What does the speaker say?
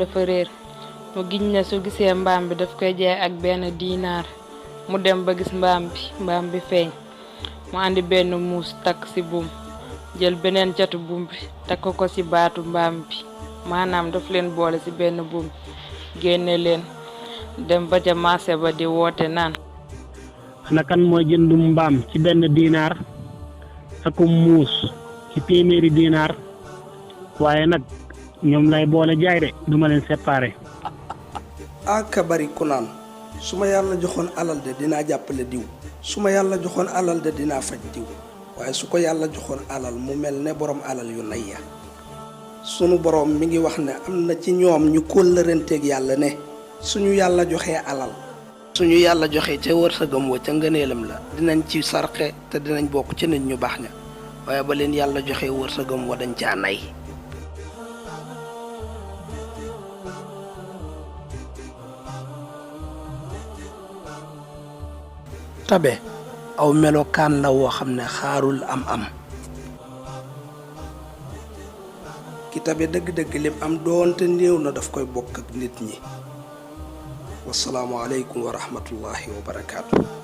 dafa réer mu giñ ne su gisee mbaam bi daf koy jaay ak benn diinaar mu dem ba gis mbaam bi feeñ mu andi benn muus takk ci buum jël beneen catu buum bi takk ko ci baatu mbaam bi maanaam daf leen boole ci benn buum génne leen dem ba ca marché ba di woote naan ana kan mooy jëndum mbaam ci benn diinaar akum muus ci téeméeri diinaar waaye nag ñoom lay boole jaay de duma leen séparé. aka bari ku naan su ma yàlla joxoon alal de dinaa jàppale diw su ma yàlla joxoon alal de dinaa faj diw waaye su ko yàlla joxoon alal mu mel ne borom alal yu nay ya sunu borom mi ngi wax ne am na ci ñoom ñu kóllëranteeg yàlla ne suñu yàlla joxee alal suñu yàlla joxee ca wërsëgam wa ca ngëneelam la dinañ ci sarxe te dinañ bokk ci nit ñu baax ña waaye ba leen yàlla joxee wërsëgam wa dañ caa nay. tabe aw melokaan la woo xam ne xaarul am ki tabe dëgg-dëgg lim am doonte néew na daf koy bokk ak nit ñi wasalaamu aleykum wa rahmatullahi wa barakaatu.